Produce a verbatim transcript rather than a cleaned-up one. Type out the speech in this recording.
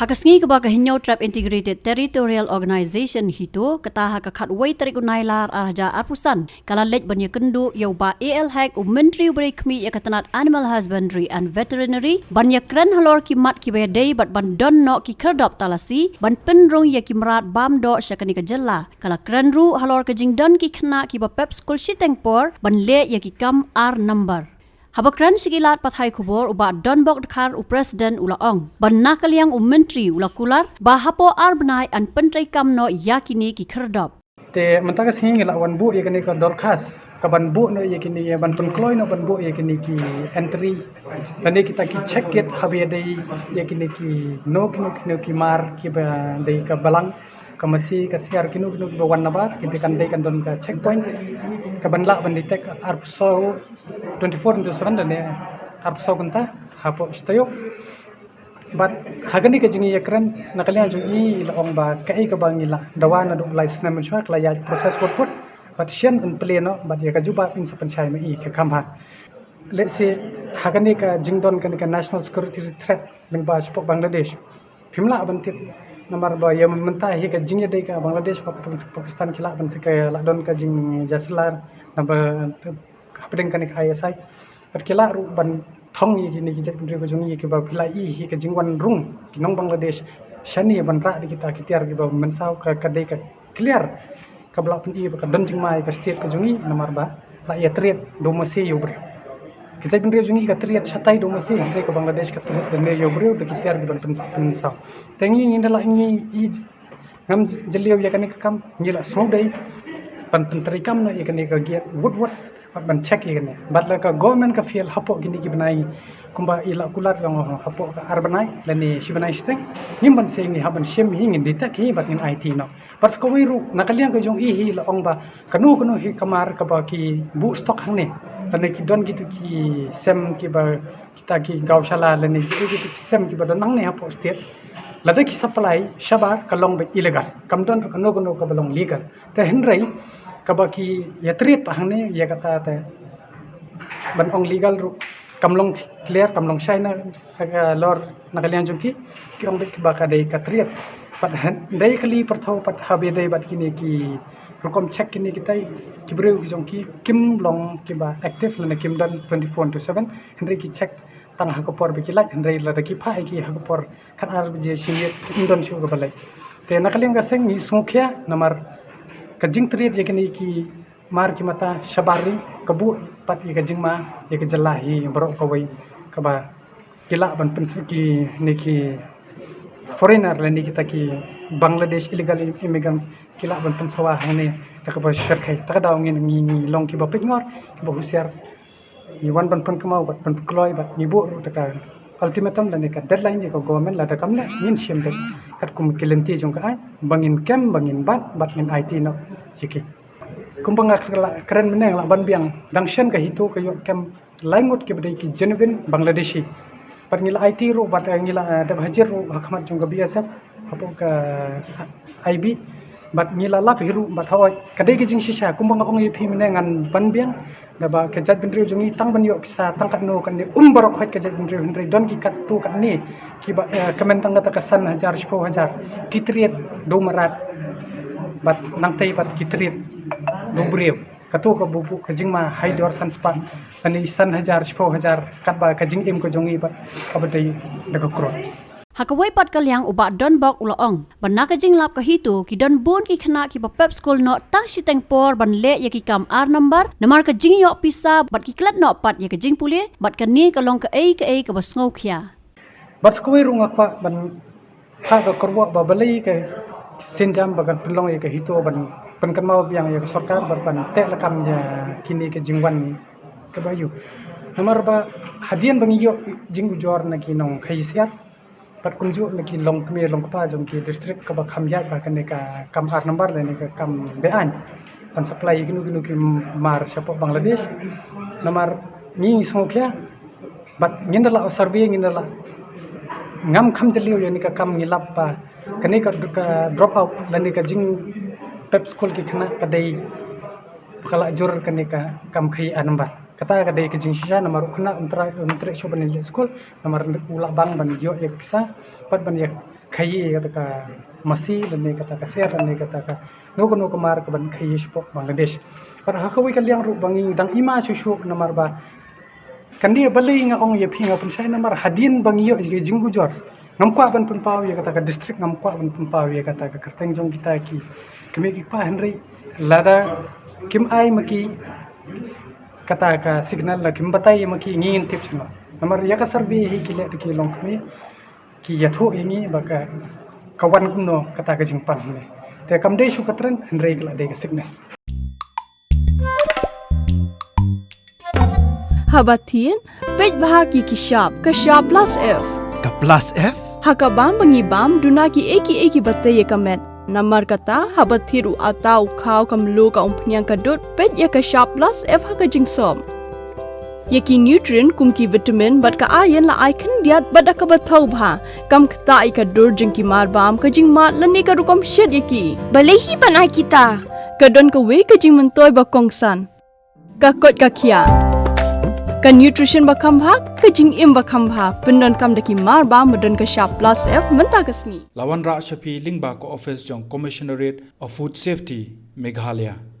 Ha ka sngi kaba ka Hynñiewtrep Integrated Territorial Organization HITO, kata ha ka khatwei tarik u Nailar arhajar arphew san, ka la leit ban ïakynduh ïa u Bah A L Hek, u Myntri u briew khmih ïa ka tnat Animal Husbandry and Veterinary, ban ïakren halor ki mat kiba ïadei bad ban don noh ki khyrdop talasi ban pynrung ïa ki mrad bam doh sha kane ka jylla. Ka la kren ruh halor ka jingdon ki khynnah kiba pep skul shiteng por ban leh ïa ki kam ar number. Haba kren sha ki lad pathai khubor, u Bah Donbok Dkhar, u President, u la ong ba na ka liang u Myntri u la kular ba hapoh ar bnai yn pyntreikam noh ïa kine ki khyrdop. Te mynta ka sngi ngi la wan buh ïa kane ka dorkhas ka ban buh noh ïa kine, ban pynkloi noh ban buh ïa kine ki entry lane kita ki check gate haba ïadei ïa kine ki no kino kino ki mar kiba dei ka balang, ka masi, ka syiar, kino kino kiba wan nabar, kita kan dei kan don ka checkpoint ka ban lah ban detect arphew saw, twenty-four into seven lane arphew saw kynta hapoh shi taïew. Bad ha kane ka jingïakren na ka liang jong i la ong ba kaei kaba ngi la dawa naduh lai snem mynshuwa ka la ïaid process wut wut. Bad shen yn plie noh bad ïa ka jubab yn sa pynshai ma i ka kham bha. Let's say ha kane ka jingdon kane ka national security threat lyngba shapoh Bangladesh. Phim lah ban tip namar ba ïa mynta hi ka jingïadei ka Bangladesh bad Pakistan ki lah ban sa ka lah don ka jingïasylla namar hapdeng kane ka I S I. Bad ki lah ruh ban thong ïa kine ki jaitbynriew ka jong ngi kiba phi la i hi ka jingwan rung ki nong Bangladesh shane ban rah da kita ki tiar kiba mynsaw, ka, ka dei ka clear kaba lah pyni ba ka don jingma ïa ka state ka jong ngi namar ba la ïatrei da u masi ïa u briew. Ki jaitbynriew jong ngi ka trei shatai da u masi, hynrei ka Bangladesh ka trei da ne ïa u briew da ki tiar kiban pyn-, pynsaw. Te ngi, ngi da lah ngi i ngam jylliew ïa kane ka kam, ngi la sngewdei ban pyntreikam noh ïa kane ka gate wut wut bad ban check ïa kane. Bad la ka government ka fail hapoh kine ki bnai kumba i la kular ïa nga hapoh ka ar bnai lane shi bnai shiteng, ngim banse ngi hap ban shim hi, ngin detect hi bad ngin aiti noh. Bad sa kawei ruh na ka liang ka jong i hi la ong ba kano kano hi ka mar kaba ki buh stock hangne lane ki don kito ki sem kiba kita ki gaushala lane ki, ki, ki sem kiba don hangne hapoh state. Lada ki supply shabar ka long beit illegal. Kam don kano kano kaba long legal. Te hynrei kaba ki ïatrei pat hangne ïa kata te ban ong legal ruh kam long clear, kam long shai na ka lor na ka liang jong ki, ki ong beit kiba ka dei ka trei. Pat hynrei kali pyrthaw pat haba dei bad kine ki rukom check kine kitai ki briew ki jong ki kim long kiba active lane kim don twenty-four into seven, hynrei ki check tang ha ka por ba ki lait, hynrei lada ki phah ïa ki ha ka por khatar baje shi miet kim don shuh kaba lait. Te na ka liang ka seng ngi sngewkhia namar ka jingtrei ïa kine ki mar ki mata shabar ri ka buh pat ïa ka jingma ïa ka jylla hi baroh kawei kaba ki lah ban pynsawa kine ki foreigner lane kita ki Bangladesh illegal immigrants ki lah ban pynsawa hangne da kaba shyrkhei. Ta ka daw ngi, ngi, ngi long kiba peit ngor, kiba husiar. Ngi wan ban pynkynmaw bad ban pynkloi bad ngi buh ruh ta ka ultimatum lane ka deadline ïa ka government, lada kam leh ngin shim beit katkum ki lynti jong ka aiñ ba ngin kem, ba ngin bat, bad ngin aiti noh ïa ki. Kumba nga la kren mynne, nga la ban biang, dang shen ka HITO ka ïoh kem lai ngut kiba dei ki genuine Bangladeshi. Bad ngi la aiti ruh bad, eh, ngi la, eh, dep hajir ruh ha khmat jong ka B S F hapoh ka, eh, I B. Bad ngi la lap hi ruh bad hooid ka dei ka jingshisha, kumba nga ong ïa phi mynne, ngan ban biang. Naba ka jaitbynriew jong ngi tang ban ïoh pisa tang katno katne, um baroh khoit ka jaitbynriew, hynrei don ki katto katne kiba, eh, kmen tang kata ka san hajar shiphew hajar ki trei da u mrad bad nangtei bad ki trei da u briew. Kato ka buh ka jingma haidor san spah lane san hajar shiphew hajar katba ka jingim ka jong ngi bad kaba dei da ka krod. Ha kawei pat ka liang u Bah Donbok u la ong ba na ka jinglap ka HITO ki don bun ki khynnah kiba pep skul noh tang shiteng por ban leh ïa ki kam ar number namar ka jingïoh pisa bad ki klet noh pat ïa ka jingpule bad kane ka long kaei kaei kaba sngewkhia. Bad sa kawei ruh nga kwah ban phah ka kyrwoh ba balei ka sienjam ba kan pynlong ïa ka HITO ban pynkynmaw biang ïa ka sorkar bad ban teh lakam ïa kine ka jingwan kaba ïoh. Namar ba hadien ba ngi ïoh jingujor na ki nongkhaïi syiar bad kumjuh na ki longkmie longkpa jong ki district kaba kham ïaid ba kane ka kam ar number lane ka kam be-aiñ ban supply ïa kino kino ki mar shapoh Bangladesh. Namar ngi ngi sngewkhia bad ngin da lah survey, ngin da lah, ngam kham jylliew ïa kane ka kam, ngi lap ba kane ka, ka drop out lane ka jingpep skul ki khynnah ka dei ba ka la jur kane ka kam khaïi ar number. Kata ka dei ka jingshisha namar u khynnah um treh, um treh shuh ban leit skul namar u lah bang ban ïoh ïa ka pisa bad ban ïa khaïi ïa kata ka masi lane kata ka ser lane kata ka no ka no ka mar ka ban khaïi shapoh Bangladesh. Bad ha kawei ka liang ruh ba ngi dang ima shuh shuh namar ba kane balei nga ong ïa phi nga pynshai namar hadien ba ngi ïoh ïa ka jingujor ngam kwah ban pynpaw ïa kata ka district, ngam kwah ban pynpaw ïa kata ka kyrteng jong kita ki kmie ki kpa, hynrei lada kim ai ma ki kata ka signal, la kim batai ma ki, ngin tip shano. Namar ïa ka survey hi ki leh da ki longkmie ki ïathuh ïa ngi ba ka, ka wan kumno kata ka jingpang ne. Te kam dei shuh ka trend, hynrei ka la dei ka sickness. Haba thied, peit bha ki ki shap, ka shap plus F. Ka plus F? Ha ka bam ba ngi bam, duna ki ei ki ei ki ba tei ïa ka met. Namar kata, haba thied u ata u khaw ka mluh ka umphniang ka dud, peit ïa ka shap plus F ha ka jingsop. Ïa ki nutrient kum ki vitamin bad ka iron la ai khyndiat bad da kaba thaw bha. Kam ktah ïa ka dur jong ki mar bam, ka jingmad lane ka rukom shet ïa ki. Balei hi ban ai kita? Ka don kawei ka jingmyntoi ba kongsan. Ka koit ka khiah. Ka nutrition ba kham bha, ka jingim ba kham bha. Pyndonkam da ki mar bam ba don ka shap plus F mynta ka sngi. La wanrah sha phi lyngba ka office jong Commissionerate of Food Safety, Meghalaya.